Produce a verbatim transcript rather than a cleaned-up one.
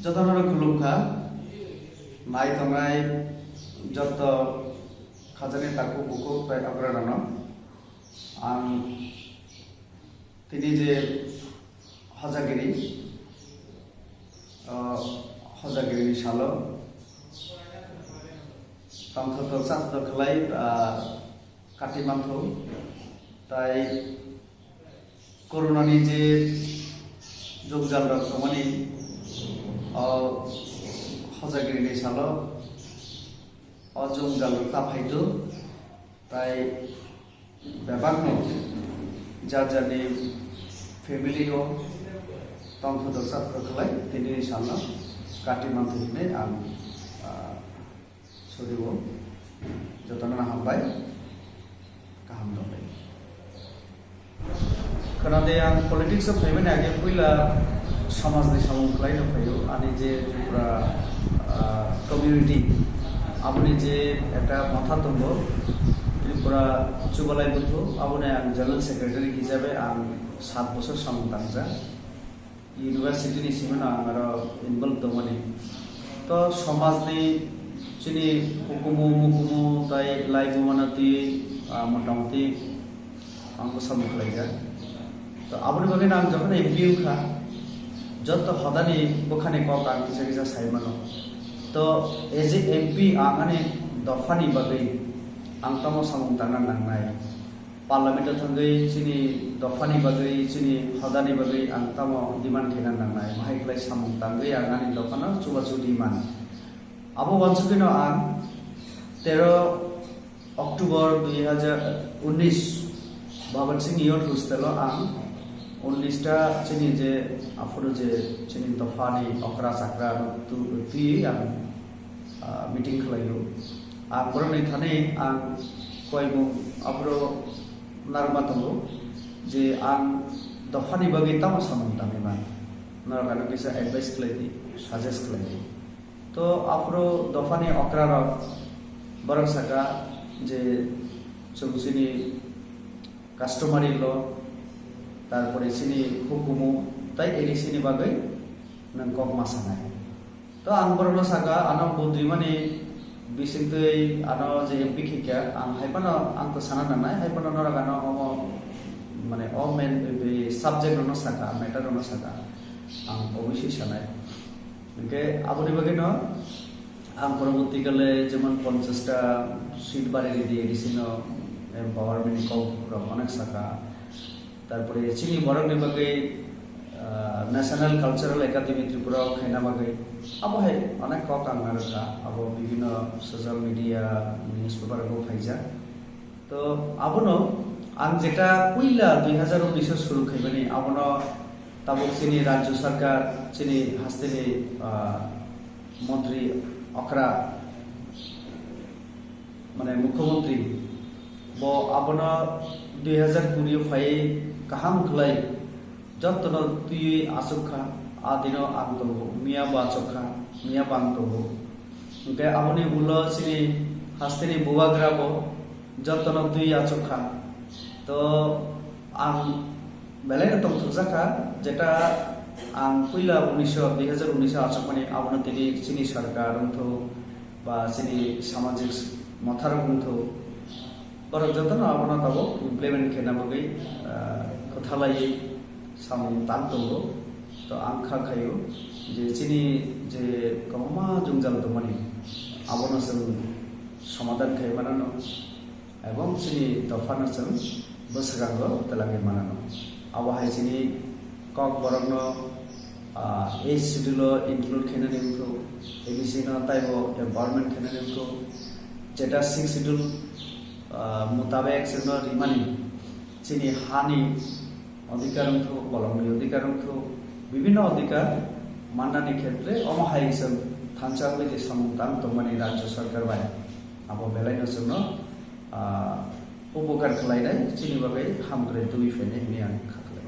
Jotono khulumkha, nai tongnai joto khajani takhuk bukhuk tei okrarano. Ang tini je hojagiri, o hojagirini salo tongthotok chathotok khlai, ah, kati manthu, tai Coronani je jwngjal rok tongmani, o hojagirini salo o jwngjal rok ta phaitu, tai bebakno jar jarni family o tongthotok chathotok khlai tini salno kati manthu hinwi ang, ah, Surio, jotono hambai, kaham tongbai. Khwnadi ang politics o phaimani age puila somajni samung khlaino phaio, ani je Tripura, ah, community, aboni je ekta motha tongo, Tripura Chubalai Buthu, aboni ang general secretary hisabe ang sat bosor samung tangjak. University ni simi no ang aro involve tongmani. To somaj ni chini hukumu mukumu tai lai bumano twi, ah, motamoti ang bwsa mukhlaijak. To aboni bagwi no ang jokhon M P wngkha, jotto hodani bwkhani kok ang kisa kisa sai mano. To as a M P ang ani dophani bagwi ang tamo samung tangna nangnai. Parliament o thangwi chini dophani bagwi, chini hodani bagwi ang tamo demand khaina nangnai, bahai khlai samung tangwi ang ani dophano chubachu demand. Abo uansugwino ang tero October dui hajar unis Bhagat Singh Youth Hostel o ang unis ta chini je aphuru je chini dophani okra chakra tu, twi ang ah, meeting khlaio. Ang borokni thani ang koimung aphuru narwkma tongo je ang dophani bagwi tamo samung tangwi man. Norok ano kisa advice khlai di, suggest khlai di. To aphuru dophani okra rok borok saka je chwng chini customary law, tarpore chini hukumu tai A D C ni bagwi nwng kok ma sanai. To ang borokno saka, ano bo duimani bisingtwi ano je M P khikya, ang hai phano ang to sana nangnai, hai phano norok ano omo, mane, o main, be subject rokno saka, matter rokno saka, ang obviously sanai. Hwnkhe aboni bagwino ang poroborti kale jemon ponchash ta seat bari ridi, A D C no empowerment ni kok rok onek saka. Tarpore chini borokni bagwi, ah, National Cultural Academy Tripura o khaina bagwi. Abo hai onek kok ang narwkha, abo bibhinno social media, newspaper o phaijak. To abono ang jeta puila dui hajar unis o suru khaimani, abono tabuk chini Rajya Sarkar, chini hasteni, ah, montri okra, mane mukhyamantri, bo abono dui hajar kuri o phaiwi kaham khlai jotono twiwi achukha. A dino ang tongo, miya bo achukha, miya bo ang tongo. Hwnkhe aboni ulo chini hasteni bubagra bo jotono twi achukha. To ang belai no tongthokjakha, jeta ang puila unis o, dui hajar unis o achukmani, abono tini chini sarkar wngthok ba chini samajik motharok wngthok, borok jotono abono tabuk implement khaina bagwi, ah, kwthalaiwi samung tang tongo. To ang kha khaio je chini je kwbangma jwngjal tongmani, abono chwng somadhan khai manano. Ebong chini dophano chwng bwswkango twlangwi manano. Abo hai chini kok borokno, ah, eighth schedule o include khainani wngkhu, A D C no taibo empowerment khainani wngkhu, jeta sixth schedule, ah, mutabek chwngno rimani chini hani odhikar wngkhu, bolongni odhikar wngkhu, bibhinno odhikar mannani khetre omo hai chwng thansa wngwi je samung tang tongmani Rajya Sarkar bai abo belaino chwngno ah, upokar khlainai, chini bagwi hamkrai tubui phainai hwnwi ang kha khlai.